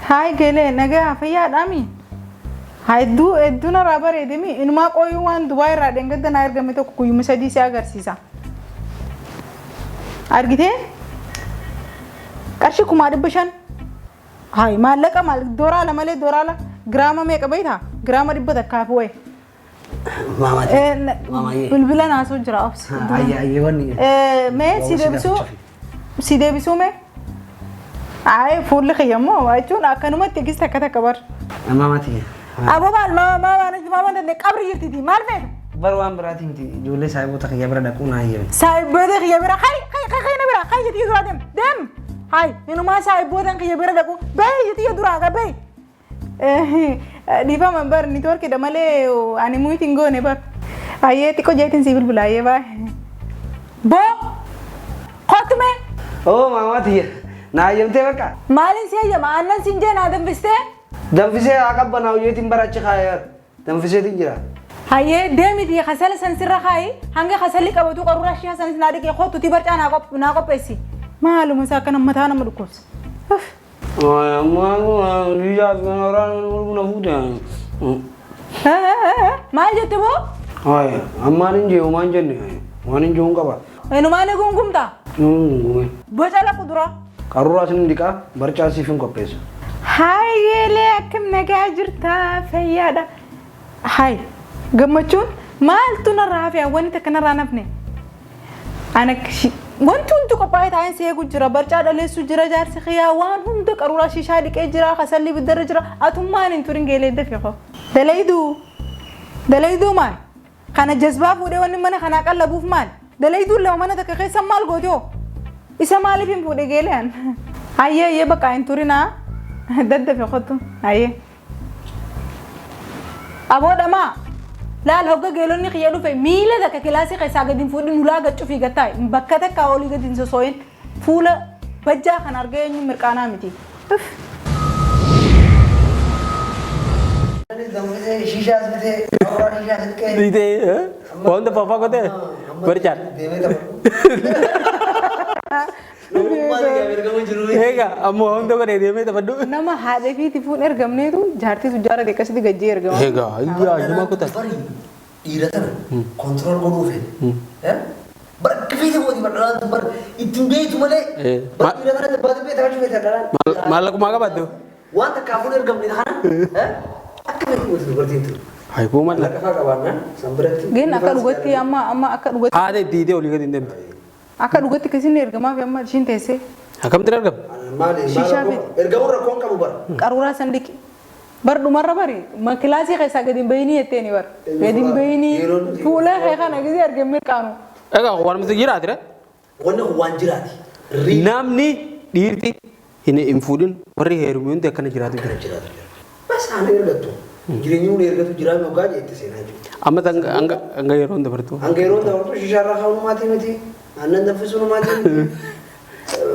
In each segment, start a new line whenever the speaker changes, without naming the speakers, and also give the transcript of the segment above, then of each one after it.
Haay geelee nagaa fayyaadhaami. Hedduu hedduu narraa bareedemi inumaa qooyuu waan Dubaay irraa dheengadda naa ergame tokko guyyuma sadii si agarsiisa. Argitee? Qarshii 500,000. Haay maallaqa maal dooraala malee dooraala giraama meeqa beektaa? Giraama 100 fi wayi.
Maamaati. Maamaayee.
Bilbila naasuu jira obsi.
Ayya ayya wanni.
Mee si deebisuu si deebisuu mee? Ayi fuulli kiyya immoo jechuun akkanumatti gis takka takka bar.
Maamaati.
Aboo maal maama maama maama dandee qabri jirtiti maal feeta?
Bar waan biraatii miti ijoollee saahiboota kiyya bira dhaquu naa hayyame.
Saahiboota kiyya bira hay hay hay hay na bira hay jetti duraa deem deem hay inumaa saahiboota kiyya bira dhaqu bahi jetti duraa ka bahi. Dhiifama bar niitoorkiidha malee ani muyiti hin goone bar. Hayyee xiqqoo jeetiin si bilbila hayyee baay'ee. Boo kottu mee.
Oo maamaati naa hayyamtee bakka.
Maaliin si hayyama aannan siin jee naa danfistee?
Danfisee haa qabbanaa'u jeetiin bara achi kaayee danfiseetiin jira.
Hayyee deemiti kasala san sirra kaayi hanga kasalli qabatu qaruuraa ishee hasanis naa dhiqee kottuti barcaa naa qopheessi. Maaluma isaa akkana mataa nama dhukkubsa. Uff. Maal jette boo?
Ammaan hin jee waan jenne waan hin jeeun qaba.
Inumaan ni gungumta.
Gungume.
Boca lafu dura.
Qaruuraa isin dhiqaa barcaa siif hin qopheessa.
Haayyeelee akkam nagaa jirtaa fayyaadha. Haay gammachuun maaltu narraa hafe wanni takka narraa nafne. Ana wanti hundi qophaa'ee taa'een si eegu jira barcaa dhaleessu jira jaarsi kiyyaa waan hunda qaruuraa shishaa dhiqee jira kasalli ibiddarra jira atummaan hin turin geelee dafee koo. Dalayduu dalayduu maal kana jazbaa fuudhee wanni mana kanaa qallabuuf maal dalayduun lama mana takka keessa maal gooti hoo isa maaliif hin fuudhe geelee an. Hayyee hayyee bakka hin turinaa daddafe kottu hayyee. Aboo dhamaa laal hogga geelonni kiyya dhufe miila takka kilaasii keessaa gadi hin fuudhin ulaa gad cufii gad taa'i bakka takka olii gadi hin sosoo'in fuula bajjaa kan argee eenyu mirqaanaa miti. Uff.
Danfisee shishaas bitee qaruuraa shishaas dhiqee.
Dhiitee wanta faafaa godhee barcaan.
Deemee taphatu.
Egaa ammoo hunda godhee deemee taphadhu.
Nama haadha fiiti fuun ergamneetu jaartii tujjaara akkasitti gajjee ergama.
Egaa ayyaa nama kutan.
Bari dhiira tana kontirool godhuu fedhe. Bara akka feete gooti bara dhalaan tun bara ittiin beektu malee bara dhiira tana baatee beekta kachuu feete dhalaan.
Maallaqumaa qabaattu.
Waan takkaa fuun ergamne kana akka feete gooti dubartiin tun.
Haykuu malla.
Maallaqa faa qabaannaan san biratti.
Gin akka dhugatti amma amma akka dhugatti
Haadha itti hiitee olii gadi hin deemte.
akka dhugatti akkasiin ergamaa fi amma ishiin teessee
Akkamitti argama?
Maali
Shishaa
maal ergamuun rakkoon qabu bara.
qaruuraa san dhiqi. Bar dhumarra bari ma kilaasii keessaa gadi hin bayinii jetteeni bar. Gadi hin bayinii fuula kee kana gisee argee mirqaanu.
Egaa waan miti jiraati re.
Wanni kun waan jiraati.
Namni dhiirti hin fuudhin warri heerume hundi akkana jiraatu jira.
Akkana jiraatu jira. Bas haala ergattu. Jireenyi kun ergatu jiraa yookaan jetti seenaa jiru.
Amma hanga hanga yeroon dabartu.
Hanga yeroo dabartu shishaarraa ka'uun maatii miti. Aannan danfisuun maatii miti.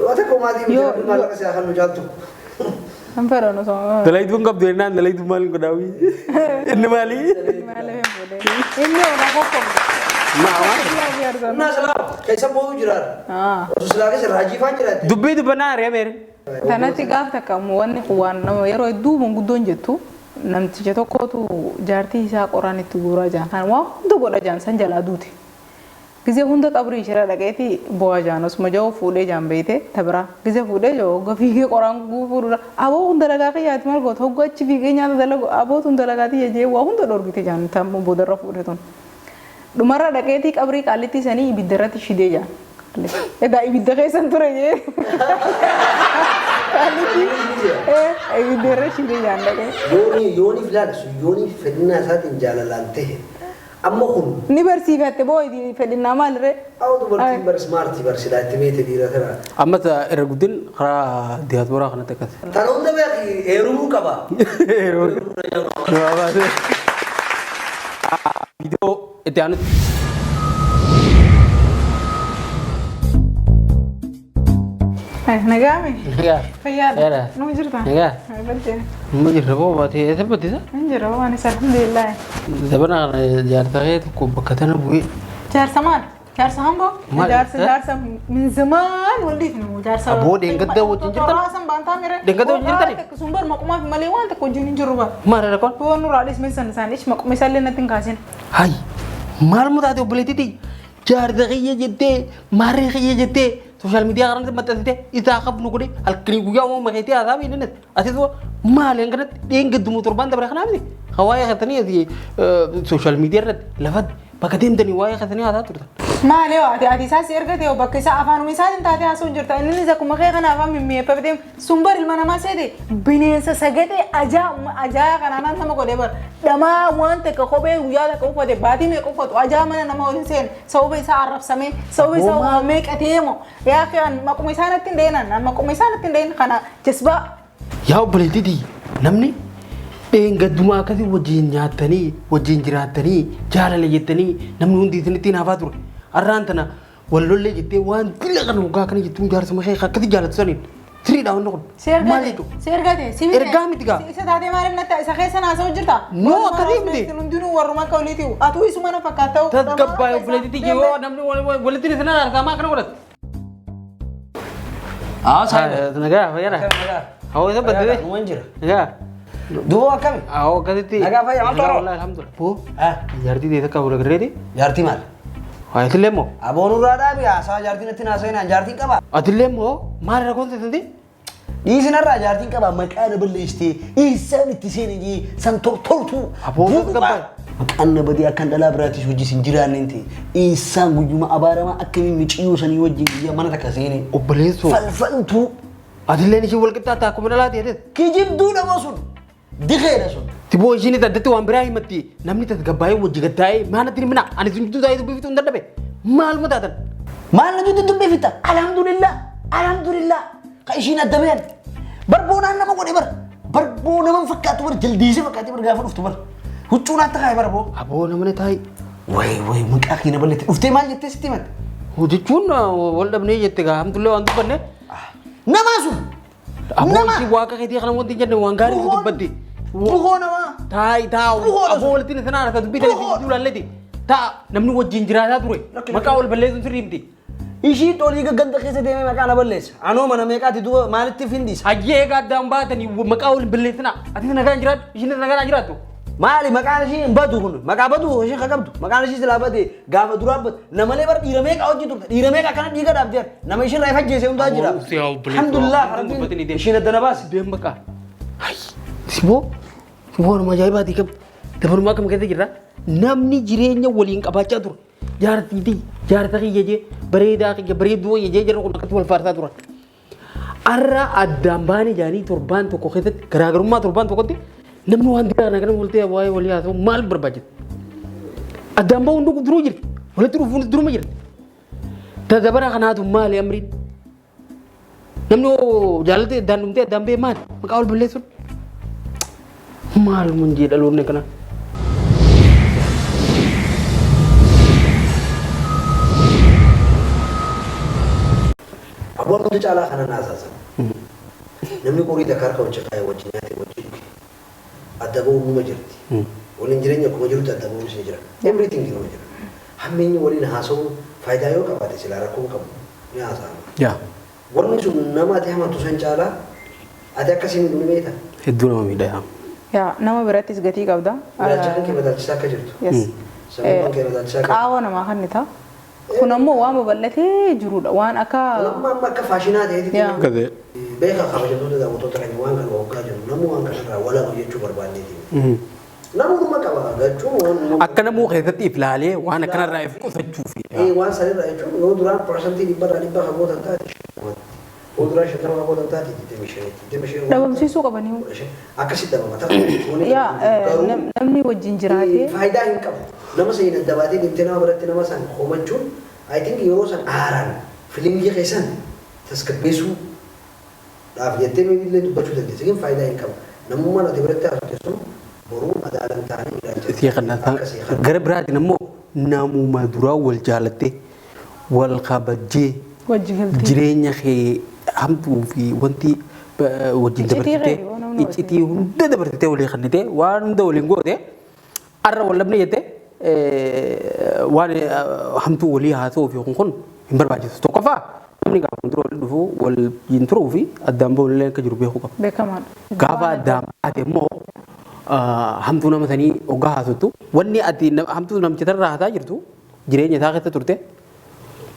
Waan takka maatii miti.
Yoo-
Maallaqa siyaa kan nu caaltu.
Hin fedhan osoo.
Dalaytuun qabdu jennaan dalaytuun maal godhaawi? Inni maali?
Maaliif hin fuudhe? Inni oolaa qoqqobu.
Maa
Innaa silaa keessa boo'u jiraata. Osoo silaa keessa raajii faan jiraatte.
Dubbii dubbannaa ari'ameera.
Kanatti gaaf takka ammoo wanni kun waan nama yeroo hedduu manguddoon jettu namticha tokkotu jaartii isaa qoraan itti guuraa jaan kan waan hunda godha jaan san jalaa duute. Gizee hunda qabrii ishirra dhaqeeti bu'aa jaan osuma ja'u fuudhee jaan beeyte ta biraa. Gizee fuudhee ja'u hogga fiigee qoraan fuudhuudha. Aboo kun dalagaa kiyyaati maal goota hogga achi fiigee nyaata dalagu aboo tun dalagaa tiyya jee waa hunda dhorgite jaan tammoo boodarra fuudhe tun. Dhumarra dhaqeetii qabrii qaallittii sanii ibidda irratti shidee jaan. Edaa ibidda keessan ture jee. Qaallittii ibidda irra shidee jaan dhaqee.
Yoonii yooniif ilaali sun yooniif fedhinnaa isaatiin jaalalaan ta'e. Amma kun
Ni barsiifatte boo fedhinnaa maalirree?
Awu dubartiin bar smaartii bar silaa itti beekte dhiira tana.
Amma irra guddin karaa diyaasporaa kanatti akkas.
Tana hunda beeki heerumuu qaba.
Viidiyoo itti aanutti.
Nagaame?
Nagaa.
Fayyaadha.
Fayyaadha.
Nama jirta?
Nagaa.
Baddee.
Amma jirra boo baatee eessa battisa?
Hin jira waan isa alhamdulillah.
Zabana kana jaarsa kee tokko bakka tana bu'ee
Jaarsa maal? Jaarsa hangoo?
Maal?
Jaarsa
Eh?
jaarsa min zamaan waliif nu jaarsa.
Aboo, dheengadda wajjin jirtan?
Toraasan baantaa mire.
Dheengadda wajjin jirtani?
Sun bar maqumaaf malee waan tokko wajjin hin jirru ba.
Maal rakkoon?
Boo nurraa dhismeen san isaan ish maquma isaallee natti hin kaasin.
Hay maal mutaate obboleettiiti jaarsa kiyya jettee maarree kiyya jettee social media kanatti maxxansitee isaa qabnu godhe halkanii guyyaa uumama keetii haasaa miidhannet atis maal hin kanatti dheengaddumu torbaan dabre kanaa miti hawaayee keessanii asii social media irratti lafatti bakka deemtanii waa'ee keessanii haasaa turtan.
Maali yoo ati ati isaa si ergate yoo bakka isaa afaanuma isaatiin taatee haasa'u jirta innis akkuma kee kana afaan mimmi'eeffatee sun bar ilma namaa seete bineensa sagadee ajaa ajaa kanaan nama godhee bar dhamaa waan takka kophee guyyaa takka uffate baatii meeqa uffatu ajaa mana nama waliin seene sababa isaa arrabsamee sababa isaa
Homaa.
waa meeqa deemu yaa fi an maquma isaa natti hin dheenan maquma isaa natti hin dheen kana jazbaa.
Yaa obboleettiiti namni dheengaddumaa akkasii wajjin nyaattanii wajjin jiraattanii jaalala jettanii namni hundi isinitti hinaafaa ture. Har'aan tana wal lollee jettee waan dila kana waggaa kana jettuun jaarsuma kee akkasii jaallattu saniin siriidha wanni kun.
Si ergate.
Maal jechuudha?
Si ergate. Si miti.
Ergaa miti gaa.
Isa taatee maaliif natti isa keessa naasa'u jirta?
No, akkasii miti.
Hundinuu warruma akka oliiti. Atuu isuma na fakkaata.
Tasgabbaa'e obboleettiiti yoo namni walitti isin araarsaa maa akkana godhatu?
Haa saayiba.
Nagaa fayyaadha. Hawwa isa baddee.
Numan jira.
Nagaa.
Duuba akkami?
Hawwa akkasitti.
Nagaa fayyaa, maal tooroo?
Wallahi alhamdulillah. Boo.
Ah.
Jaartii ta'e takka wal agarreeti.
Jaartii maal?
Haa atillee immoo.
Aboon irraa dhaabi haasaa jaartiin natti haasa'inaan jaartiin qaba.
Atillee immoo maal rakkoon teessatti?
Dhiisinarraa jaartiin qaba maqaa na balleessitee eessaan itti seene jee san tortortuu.
Aboo, tasgabbaa'e.
Maqaan na badee akkan dhalaa biraatis hojii sin jiraanneen ta'e eessaan guyyuma abaaramaa akkamiin miciyyoo sanii wajjin guyyaa mana takka seene.
Obboleessoo.
Falfaltuu.
Atilleen ishee wal qixxaatta akkuma dhalaa ta'e.
Kijibduu dhaboo sun. Dikeedha sun.
Tiboo ishiin addatti waan biraa himatti namni tasgabbaa'ee wajji gattaa'ee maal natti himina ani sun jidduu taa'ee dubbifituu hin dadhabe maaluma taatan.
Maal na jidduu dubbifita? Alhamdulillah. Alhamdulillah. Ka ishiin adda bayan. Barboonaan nama godhe bar. Barboo nama fakkaatu bar jaldeesee fakkaatee bar gaafa dhuftu bar. Huccuu naatti kaa'e barboo.
Aboo namni taa'i.
Wayi wayi maqaa kee na balleette. Dhuftee maal jettee sitti himatte?
Jechuun wal dhabnee jette gaa hamtullee waan dubbanne.
Namaa sun.
Aboo
Nama.
ishii waaqa keetii kana wanti hin jenne waan gaarii dubbatti.
Buhoo namaa.
Taa'i taa'u
Buhoo
aboo walitti isin aarsa dubbii tana
Buhoo.
isin laalleeti. Taa'a namni wajjin jiraataa ture maqaa wal balleessuun sirrii miti.
Ishii xolii ganda keessa deemee maqaa na balleessa. Anoo mana meeqaati duuba maalitti findiisa?
Hayyee egaa addaan baatanii maqaa wal balleessina. Atis nagaan jiraadhu ishiinis nagaan jiraattu.
Maali maqaan ishii hin badu kun maqaa badu ishii kan qabdu maqaan ishii silaa bade gaafa duraan badu namalee bar dhiira meeqa hojii turte dhiira meeqa akkana dhiiga dhaabdee nama ishii irraa ifajjeese hundaa jira.
Aboo, si haa obboleessu.
Alhamdulillah
Dubbatin
rabbiin
deem.
ishiin adda na baase.
Deem maqaa. Hayy siboo siboo nama ajaa'ibaatii kam dabalumaa kam keessa jirra namni jireenya waliin qabaachaa ture jaartiitii jaarsa kiyya jee bareedaa kiyya bareedduu kiyya jee jarri kun akkatti wal faarsaa turan. Arra addaan baanii jaanii torbaan tokko keessatti garaagarummaa torbaan tokkotti namni waan diraa kana kana waltee waa'ee walii haasa'u maal barbaachisa? Addaan bahuun duruu jirti walitti dhufuun duruma jirti. Tadabara kanaatu maali amriin? Namni hoo jaallatee addaan dhumtee addaan ba'e maali? Maqaa wal balleessuun? Maal mun jee dhaloonni kana?
Abboon hundi caalaa kana naasaasan. Namni qorii takka harka wajji kaa'e wajji nyaate wajji dhuge. Adda ba'uun numa jirti. Waliin jireenya akkuma jirutti adda ba'uunis ni jira. Everything numa jira. Hammeenyi waliin haasa'uun faayidaa yoo qabaate silaa rakkoo qabu ni haasa'ama.
Yaa
Wanni sun nama ati hamattu san caalaa ati akkasii miidhu ni beekta.
hedduu nama miidha yaa.
Yaa nama birattis gatii qabda.
Ilaalcha kan kee madaalchisaa akka jirtu.
Yes.
Sammuun kee madaalchisaa akka
Qaawwa namaa kan ni ta'a. Kun ammoo waan babal'atee jirudha. Waan akka
Amma amma akka faashinaa ta'eeti.
Yaa.
Gadee.
Beekaa kabajamtoota daawwattoota keenya waan kana hoggaa jiru namuu waan kanarraa walaba jechuu barbaanneeti. Namuma qaba jechuun waan
Akka namuu keessatti if laalee waan akkanarraa if qusachuufi.
Waan sanirraa jechuun yoo duraan 100% kan gootan taate 50tti. Yoo duraan 50 kan gootan taate 25tti. 25
dhabamsiisuu qabanii.
Akkasitti dhabama.
Yaa namni wajjin jiraatee
Faayidaa hin qabu. Nama saniin adda baatee deemtee nama biratti nama san homachuun I think yeroo san aaraan feelingii keessan tasgabbeessuu dhaaf jettee illee dubbachuu dandeessa. ግን faayidaa hin qabu. Namummaan ati biratti haasofte sun boruu madaalan ta'anii ilaalcha.
Isii kana
Akkasii kana.
gara biraatiin ammoo namuma duraa wal jaalattee wal kabajjee
wajji galtee.
jireenya kee hamtuu fi wanti wajjin
Iccitii
dabarsitee
kee waan namni
iccitii hunda dabarsitee walii kennitee waan hunda waliin goote arra wal dhabne jettee waan hamtuu walii haa ta'uu fi kun hin barbaachisu. Tokkoffaa namni gaafa dura walitti dhufu waliin turuu fi addaan bahuun illee akka jiru beekuu qaba.
Beekamaadha.
Gaafa addaan baate immoo hamtuu nama sanii hoggaa haasoftu wanni ati hamtuu namicha irraa haasaa jirtu jireenya isaa keessa turte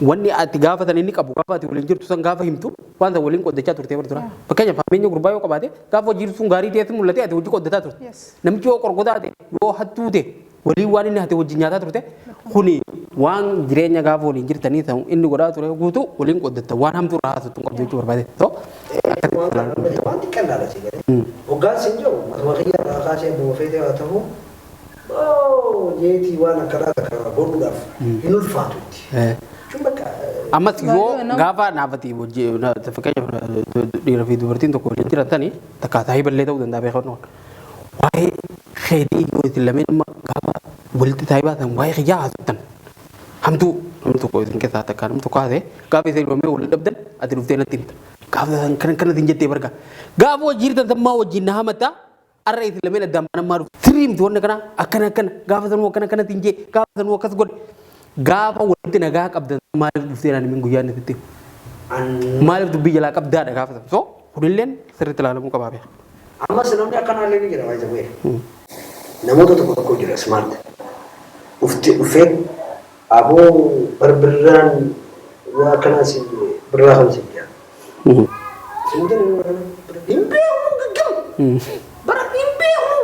wanni ati gaafa san inni qabu gaafa ati waliin jirtu san gaafa himtu waan san waliin qoddachaa turte bara tura. Fakkeenyaaf hammeenya gurbaa yoo qabaate gaafa hojii sun gaarii ta'etti mul'ate ati hojii qoddataa turte. Namichi yoo qorqotaa ta'e yoo hattuu ta'e waliin waan inni hate wajjin nyaataa turte kuni waan jireenya gaafa waliin jirtanii ta'u inni godhaa ture guutuu waliin qoddatta waan hamtuu irraa haasoftu hin qabdu jechuu barbaade. So
Waan xiqqaan si galee. Hoggaan sin jiru matuma kiyya irraa kaasee abbuma feetee haa ta'u jeetii waan akkanaa takka godhuudhaaf hin ulfaatu itti. Jechuun bakka
Ammas yoo gaafa naafati hojii fakkeenyaaf dhiira fi dubartiin tokko waliin jiraatanii takka saahiballee ta'uu danda'a beekan. Waa'ee keetii yoo isin lameen amma gaafa walitti saahibaa ta'an waa'ee kiyyaa haasoftan hamtuu namni tokko isin keessaa takka namni tokko haasa'e gaafa isin lameen waliin dhabdan ati dhuftee natti himta. Gaafa san kana kana sin jettee barga. Gaafa hojii jirtan sammaa wajjin na hamatta arra isin lameen addaan banan maa dhufte. Sirrii miti wanna kana akkana akkana gaafa sanuu akkana akkana sin jee gaafa sanuu akkas godhe. Gaafa walitti nagaa qabdan maaliif dhuftee naan himin guyyaan itti himu. Maaliif dubbii jalaa qabdaadha gaafa san. So kunilleen sirriitti ilaalamuu qabaa beeka.
Ammas namni akkanaa illee ni jira by the way. Namoota tokko tokko jira smart. Dhufte dhufee aboo barbirraan waa akkanaa si birraa kan si jira. Siin jedhu hin beeku gaggam. Bara hin beeku.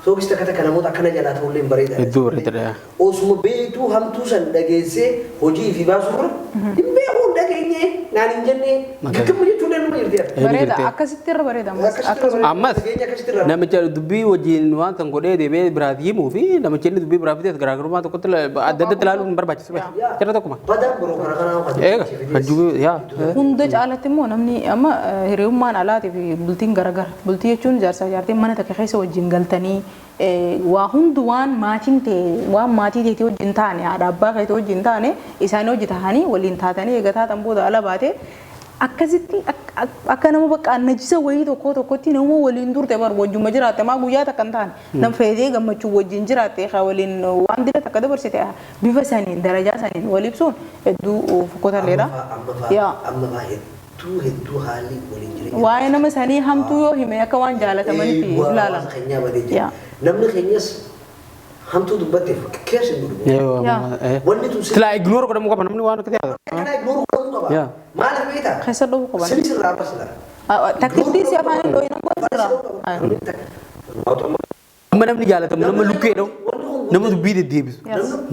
Sookis takka takka namoota akkana jalaa ta'ullee hin bareeda.
Hedduu bareedaadha.
Osuma beektuu hamtuu san dhageessee hojii fi baasuu dura hin beeku hin dhageenye naan hin jenne gaggama jechuun nama jirti.
Bareeda akkasitti irra bareeda ammas.
Akkasitti
Ammas
Dhageenya akkasitti irra.
namicha dubbii wajjin waan san godhee deemee biraaf himuu fi namicha inni dubbii biraaf fides garaagarummaa tokkotti adda addatti ilaaluun hin barbaachisu. Jara tokkuma.
Badaan biroo kana kanaa kan
Eega hajjuu yaa.
Hunda caalatti immoo namni amma hiriyummaan alaatii fi bultiin garagara. Bultii jechuun jaarsaa jaartiin mana takka keessa wajjin galtanii waa hundu waan maatiin ta'e waan maatii ta'e wajjin taane haadha abbaa keetii wajjin taane isaanii hojii tahanii waliin taatanii eega taatan booda ala baate akkasitti akka nama bakka najisa wayii tokko tokkotti nama waliin turte bar wajjuma jiraatte maa guyyaa takka hin taane nam feetee gammachuu wajjin jiraatte haa waliin waan dila takka dabarsite bifa saniin darajaa saniin wal ibsuun hedduu fokkotalleedha. Yaa.
Amma faa hedduu hedduu haalli waliin jireenya.
Waa'ee nama sanii hamtuu yoo hime akka waan jaalatamanitti ilaalama.
Hawaasa keenyaa badee jira. Namni keenyas hamtuu dubbatteef keessa hin godhu. Wanni tun
Silaa ignore godhamuu qaba namni waan akkasii haasa'u.
Kana ignore godhamuu qaba. Maaliif beektaa?
Keessa dhowwu qaban.
Sirri sirraa arra silaa.
Takkittii si afaan hin dhooyin ammoo sirraa.
Amma namni jaalatamu nama lukkee dha'u nama dubbii deddeebisu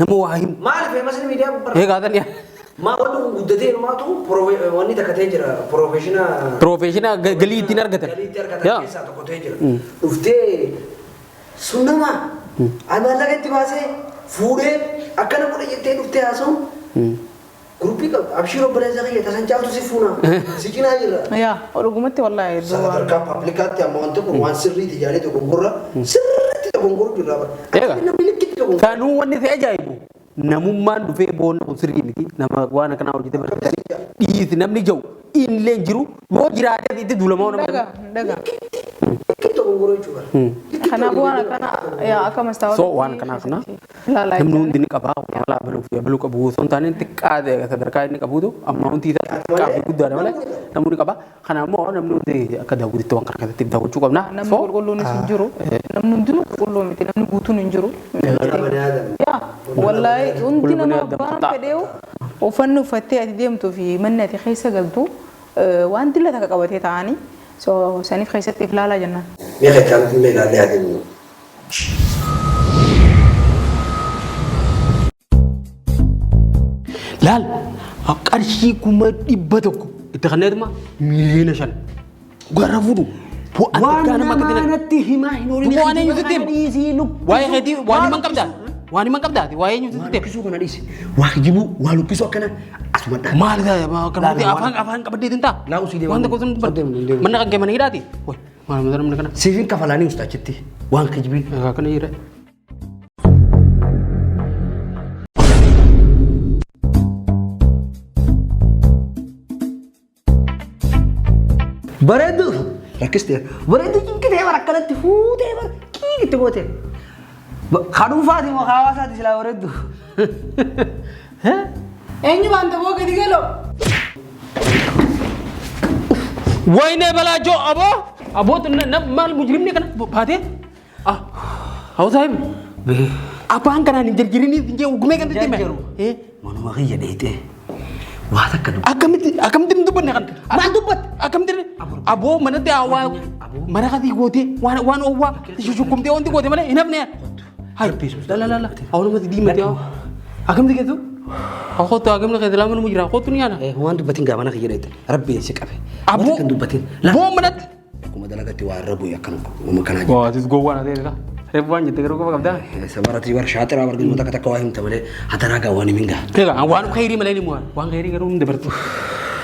nama waa himu.
Maaliif masni miidiyaa gubbarra?
Eegaa tan yaa.
Maa wanni kun guddatee himaatu wanni takka ta'ee jira piroofeeshina.
Piroofeeshina galii ittiin argatan.
Galii ittiin argatan keessaa tokko ta'ee jira. Dhuftee sun nama maallaqa itti baasee fuudhee akkana godhe jettee dhuftee haasa'uun guruppii qabda. Abshiir obboleessa kiyya tasan caaltu si fuuna si cinaa jirra.
Yaa dhugumatti wallaahi hedduu waan.
Sadarkaa paablikaatti amma wanti kun waan sirriiti jaalee dogongorra sirriitti dogongoru jirra.
Eega.
Namni likkitti dogongoru.
Kanuu wanni si ajaa'ibu namummaan dhufee boonna kun sirrii miti nama waan akkanaa hojjete barsiisanii dhiisi namni jiru illee jiru yoo jiraate itti duulamaa nama.
Dhaga dhaga.
Likkitti dogongoru jechuudha.
Kanaafuu waan akkana yaa akka mastaawwaatti.
So waan akkanaa kana
Ilaalaa
namni hundi ni qaba mala abaluu fi abaluu qabu osoo hin taane xiqqaa ta'e sadarkaa inni qabutu amma hundi isaa xiqqaa fi guddaadha malee namni ni qaba. Kana immoo namni hundi akka daawwititti waan kana keessatti daawwachuu qabna.
Namni qulqulluunis hin jiru. Namni hundinuu qulqulluu miti. Namni guutuun hin jiru. Yaa wallaahi hundi nama abbaan fedheewu uffanni uffattee ati deemtuu fi manni ati keessa galtu waan dilla takka qabatee taa'anii so saniif keessatti if ilaalaa jennaan.
Meeqa itti aantu illee ilaallee haa deemnu.
Laal qarshii 100,000 itti kenneetuma 5,000,000 gara fuudhu.
Waan namaa natti himaa hin oolin.
Duuba waan eenyutu deema? Waa'ee keetii waan himan qabdaa? Waan himan qabdaa? Waa'ee eenyutu
Waa
deema?
lukkisuu kana dhiisi. Waa kijibuu, waa lukkisuu akkana asuma dhaa.
Maal kan afaan afaan qabaddeetiin ta'a?
Laa usii deema.
Waan tokko sun
Soo deemu, deemu.
Manna kan kee mana hidhaati? Way maal mata namni kana?
Siifin kafalaanii usta achitti waan kijibiin.
Egaa kana jira.
Bareedduu rakkistee bareedduu cinqitee bara akkanatti fuutee bara qiiqitti goote. Ka dhuunfaati moo ka hawaasaati silaa bareeddu?
Eenyu baanta boo gadi galoo?
Wayne balaajoo aboo aboo maal mujrimni kana baatee ah haa saahib afaan kanaan hin jarjarinii hin jee gumee kan itti
Jarjaru. Manuma kiyya dheeyxee waa takka dubbatte.
Akkamitti akkamitti hin dubbanne kan maal dubbatte akkamitti aboo manatti waa mana kasii gootee waan waan oowwaa shushukumtee wanti goote malee hin hafne. Hay la la la la awwaanumatti diimatee akkamitti keessu kottu akkamitti keessa lama nama jira kottu ni yaada.
Waan dubbatin gaa mana kiyya dheeyxe rabbi si qabe.
Aboo
Waan takka hin dubbatin.
Boo manatti.
Akkuma dalagatti waa irra bu'e akkanuma uuma kanaa jira.
Waa atis gowwaa na ta'e reefu waan jette garuu qofa qabdaa.
Sabarati bar shaaxiraa bargin takka takka waa himta malee hataraa gaa waan himin gaa.
Egaa waan khayrii malee ni mu'an waan khayrii garuu hin dabartu.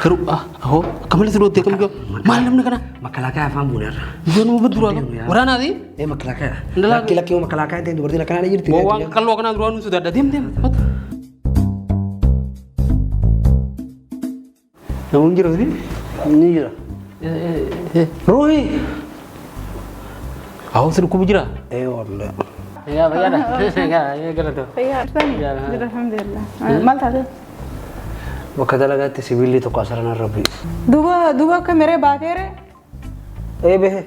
Garuu ah ahoo akka malee si dhoottee kam jiru maal namni kana
Makalaakaa afaan buune irra.
Isheen uummata duraa waraanaati.
Ee makalaakaa.
Ndalaa-
Lakki lakki makalaakaa hin ta'in dubartiin akkanaa jirti.
Waan qalloo akkanaa duraa nu sodaadha deem deem. Namoonni jiru miti?
Ni jira. Ruuhi.
Ahoo si dhukkubu jira?
Ee wallahi.
Yaa fayyaadha. Yaa galatoo.
Fayyaa artani? Jira alhamdulillah. Maal taate?
Bakka dalagaatti sibiilli tokko asirra narra bu'e.
Duuba duuba akka miree baateere?
Ee behe.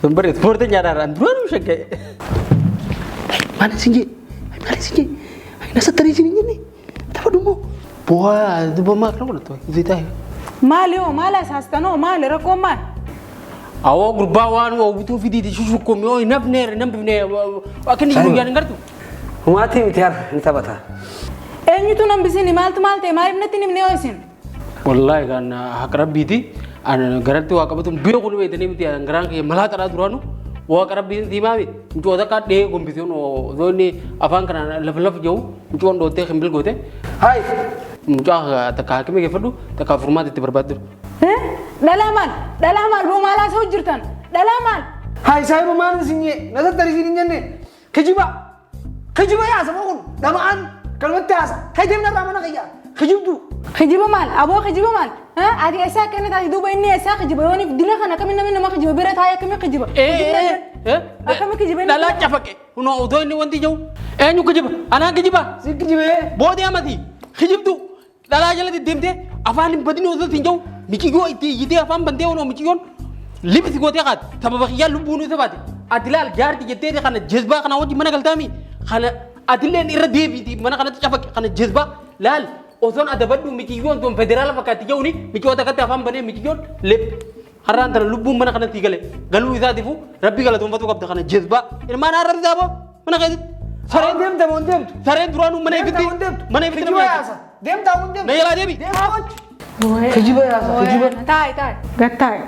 Sun bari ispoortii nyaataarraan duraan shakkee. Maal isin jee? Maal isin jee? Na sattanii isin hin jenne? Taphadhu immoo. Bu'aa duuba maal kana godhattu? Isii taa'e.
Maali hoo maal asaastanoo maali rakkoon maal?
Awoo gurbaa waan oowwituu fidiiti shushukkumi oo hin hafneere nan bifne akka inni jiru guyyaan hin gartu.
Humaatii miti har ni taphata.
Eenyutu nan bisini maaltu maal ta'e maaliif natti hin himne hoo isin?
Wallaahi kan haqa rabbiiti an garatti waa qabatu beeku ni beektanii miti an garaan kiyya malaa xaraa duraanu waaqa rabbiin diimaa miti mucoo takka dhee gombisuun osoo inni afaan kanaan lafa lafa jiru mucoon dhoottee kimbil goote
Hai.
mucaa takka hakimi geeffadhu takka furmaata itti barbaaddu.
Dhalaa maal? Dhalaa maal? Boo maal haasa'u jirtan? Dhalaa maal?
Hai saahiba maal isin jee? Na sattanii isin hin jenne? Kijiba. Kijiba yaasa moo kun dhama'aan kanumatti haasa. Kai deemna irraa mana kiyya. Kijibdu.
Kijiba maal? Aboo kijiba maal? Ati eessaa akkana taate duuba inni eessaa kijiba yooniif dila kana akkamiin namni nama kijiba bira taa'ee akkamiin kijiba? Akkamiin kijiba inni?
Dhalaa cafaqe kunoo otoo inni wanti jiru eenyu kijiba anaan kijiba
Si kijibee.
boodee amati kijibdu dhalaa jala deddeemtee afaan hin badin osoo hin jiru mikiyyoo itti iyyitee afaan bantee onoo mikiyyoon libsi gootee kaate sababa kiyyaa lubbuun isa baate ati laal jaarti jettee kana jezbaa kana wajjin mana galtaami kana atilleen irra deebiiti mana kanatti cafaqe kana jezbaa laal osoon adabadhu mikiyyoon tun federaala fakkaatti jehuuni mikiyyoo takkatti afaan banee mikiyyoon leb har'aan tana lubbuun mana kanatti gale galuu isaatiifu rabbi galatoonfatu qabda kana jezbaa ilmaan har'a isaa boo mana keessatti
Sareen deemta moo hin deemtu?
Sareen duraanuu mana
Deemta
ibitti
moo hin deemtu?
mana ibitti
Kijiba
nama nyaata.
yaasa. Deemta moo hin deemtu?
Na jalaa deemi.
Deemta moo Kijiba yaasa. Kijiba.
Taa'i taa'i. Gad taa'i.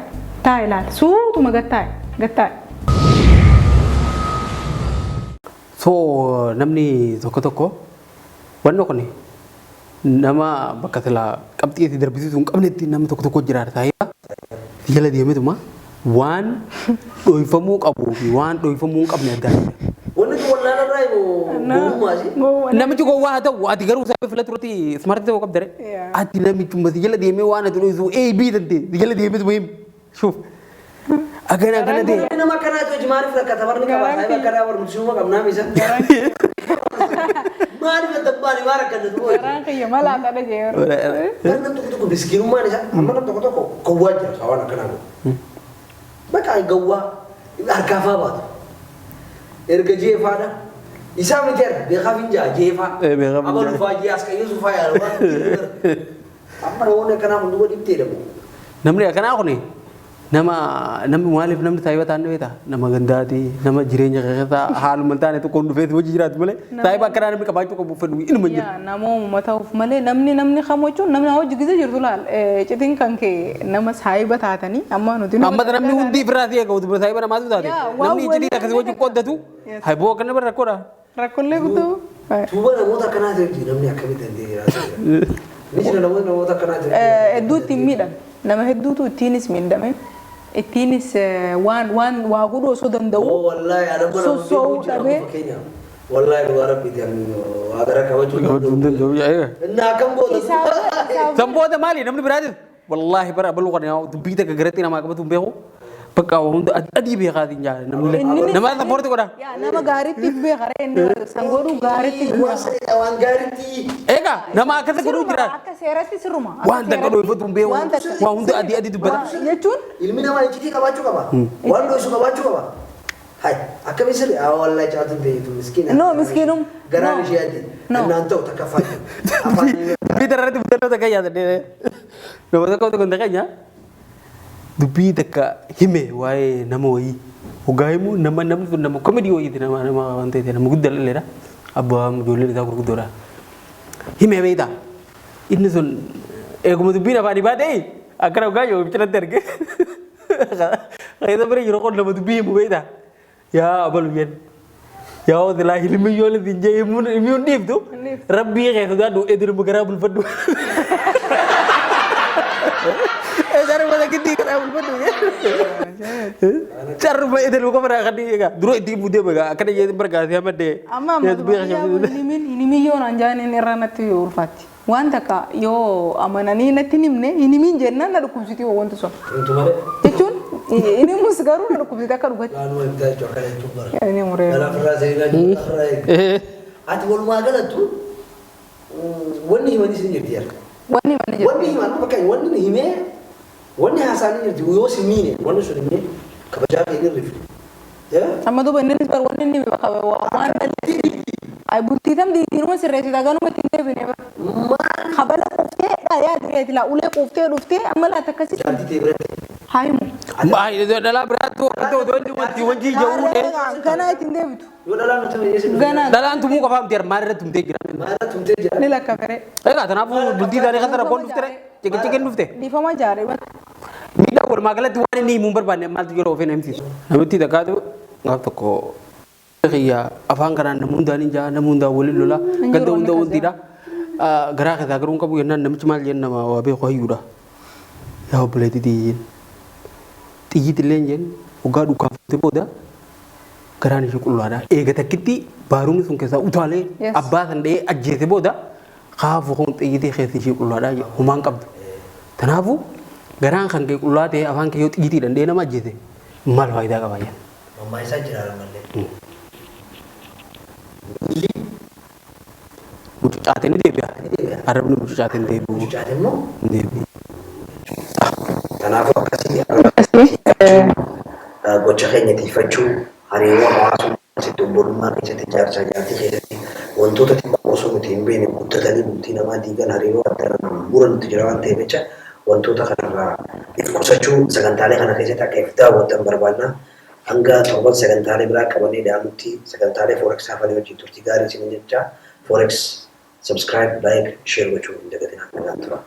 Taa'i laal. Suutuma gad taa'i. Gad taa'i.
So namni tokko tokko wanni kun nama bakka silaa qabxii itti darbisiisuu hin qabnetti namni tokko tokko jiraata taa'ee jala deemetuma waan dhoyfamuu qabuu fi waan dhoyfamuu hin qabne adda adda.
Wanni kun wallaala irraa moo gowwummaasi?
Namichi gowwaa haa ta'u ati garuu sababa filatu irratti smart ta'uu qabda re. Ati namichuma si jala deemee waan ati dhoysu A B tante si jala deemetuma himi. Shuuf. Akkana akkana ta'e.
Namni nama akkanaatu hojii maaliif rakkata barni qaba? Saayiba akkanaa barumsuma qabnaa misa. Maaliif adda baane maa rakkanne duuba?
Garaan kiyya malaa xadha jee.
Barni nam tokko tokko miskiinummaan isaa amma nam tokko tokko gowwaa jira isaa waan akkanaa kun. Bakka gowwaa harkaa faa baatu. Erga jeefaadha. Isaa miti erga beekaa finjaa jeefaa.
Eh, beekaa finjaa.
Abaluu faa jee as qayyisuu faa yaala waan Amma namoonni akkanaa kun duuba dhibdee dhabu.
Namni akkanaa kun nama namni maaliif namni saahiba ta'an beektaa? Nama gandaati, nama jireenya keessa haaluma hin taane tokkoon dhufee hojii jiraatu malee saahiba akkanaa namni qabaachuu qabu fedhu inuma hin jiru.
Yaa namoomuma ta'uuf malee namni namni kam jechuun namni hojii gizee jirtu laal citiin kan kee nama saahiba taatanii amma nuti
Amma namni hundi ofirraa si eega utuma saahiba namaatu taate
Yaa, waan
namni iccitii
waliin
akkasii wajjin qooddatu
Yes.
haiboo akkana bara rakkoodha.
Rakkoollee guutuu.
Tuuba namoota akkanaa ta'e hojii namni akkamitti danda'ee jiraata? Ni jira namoonni namoota akkanaa ta'e.
Hedduu ittiin miidhame. Nama hedduutu ittiinis miidhame. Ittiinis waan waan waa godhuu osoo danda'u.
Oo wallaahi anamma nama
Sossoo'uu
beeku jira
dhabee.
fakkeenyaaf. Wallaahi dhugaa rabbiiti ani waa gara kabajuu
Kabajuu hin danda'u.
Inni akkam goota?
Isaaf
San booda maali namni biraatis wallaahi bara abaluu kana dubbii takka garatti namaa qabatu hin beeku. Bakka waa hunda adii beekaatiin jaa namni nama support godha.
Yaa nama gaariitti beeka ree inni san godhuu gaariitti beeka.
Waan gaariitti.
Egaa nama akkasa godhuu jira.
Akka seeratti sirruma.
Waan takka dhoofatu hin beeku. Waan hunda adii adii dubbata.
Jechuun
Ilmi namaa iccitii qabaachuu qaba. Waan dho'isu qabaachuu qaba. Hai, akkamiin sirri? Haa wallahi caatu beektu miskiina.
No, miskiinum.
Garaan
No.
ishee adii.
No.
Innaan ta'u takka fayyadu. Afaan
Dubbii tararratti mudannoo takka yaadadhee. Nama tokko tokko takka dubbii takka hime waa'ee nama wayii. Hoggaa himu nama namni sun nama komedii wayiiti nama nama waan ta'eef nama guddaa illeedha. Abbaa ijoolleen isaa gurguddoodha. Hime beektaa. Inni sun eeguma dubbiin afaanii baatee akkana hoggaa yoo cinatti arge. Keessa bira yeroo kun nama dubbii himu beektaa. Yaa abalu jenna. Yaa osilaa hilmi yoo lisin jee himuun himuun dhiiftu rabbii kee sodaadhu edinuma garaa bulfadhu. Carruma takkitti garaa bulfadhu. Carruma edinuma qofa kan egaa dura itti himuu deema egaa akkana jee bargaasee hamadde.
Amma amma hinimin yoo naan jaaniin irra natti ulfaatti. Waan takka yoo amananii natti hin himne hinimin jennaan na dhukkubsiti wanti sun.
Wantu malee.
Jechuun hinimus garuu na dhukkubsiti akka dhugatti.
Waanuma bitaa jechuun akkana jechuun bara.
Inni muree.
Kanaaf irraa seenaa jiru irraa eegu. Ati walumaa galattu wanni himanis ni jirti yaa.
Wanni himan ni jirti.
Wanni himan bakka wanni himee wanni haasaan ni jirti yoo si miine wanni sun himee kabajaa kee ni rifne.
Amma duuba innis bar wanni inni waan ay bultii tam diinuma sirreessita ganuma ittiin deebine bara. Habala quuftee dha yaa direeti laa ulee quuftee dhuftee amma laata akkasii
Jaartii ta'e biratti.
haa himu.
Dhalaa biraattu akkatti otoo inni wanti wanti ja'uudhe.
Ganaa ittiin deebitu.
Yoo dhalaan nuti fayyadamu.
Ganaa
Dhalaan tumuu qofaa miti armaan irratti tumtee jira.
Maala tumtee jira.
ni lakka feree.
Egaa kanaafuu bultii isaanii keessa rakkoon dhufte ciqiciqin dhufte.
Dhiifama jaaree bakka.
Miidhaa walumaa galatti waan inni himuu hin barbaanne maaltu yeroo ofiin himsiisu. Namitti takkaatu gaaf tokko kiyya afaan kanaan nama hundaan hin jaa nama hundaan waliin lola ganda hunda wantiidha. Garaa keessaa garuu hin qabu jennaan namichi maal jenna nama waa beeku hayyuudha. Yaa obboleettii xiyyiin. Xiyyiit illee hin jenne hoggaa dhukaafte booda garaan ishee qullaadha. Eega takkitti baaruun sun keessaa utaalee abbaa san dha'ee ajjeese booda kaafu kun xiyyiitii keessi ishee qullaadha homaan qabdu. Kanaafuu garaan kan kee qullaa ta'e afaan kee yoo xiyyiitiidhaan dha'ee nama ajjeese maal faayidaa qaba jenna.
Mammaa isaa jira mallee.
Mucucaatee ni deebi'a. Arrabni mucucaatee ni deebi'u.
Mucucaate immoo.
Ni deebi'u.
Kanaafuu akkasii gocha keenya tiifachuu hariiroo hawaasummaa keessatti obbolummaa keessatti jaarsaa jaartii keessatti wantoota xiqqoo osoo nuti hin beekne guddatanii bultii namaa diigan hariiroo adda murantu jira waan ta'eef jecha wantoota kanarraa if qusachuu sagantaalee kana keessatti akka if daawwattan barbaanna. Hanga torban sagantaalee biraa qabannee dhiyaanutti sagantaalee Forex hafanii wajjin turtii gaarii isin jecha Forex subscribe, like, share gochuu hin dagatinaa nagaan tura.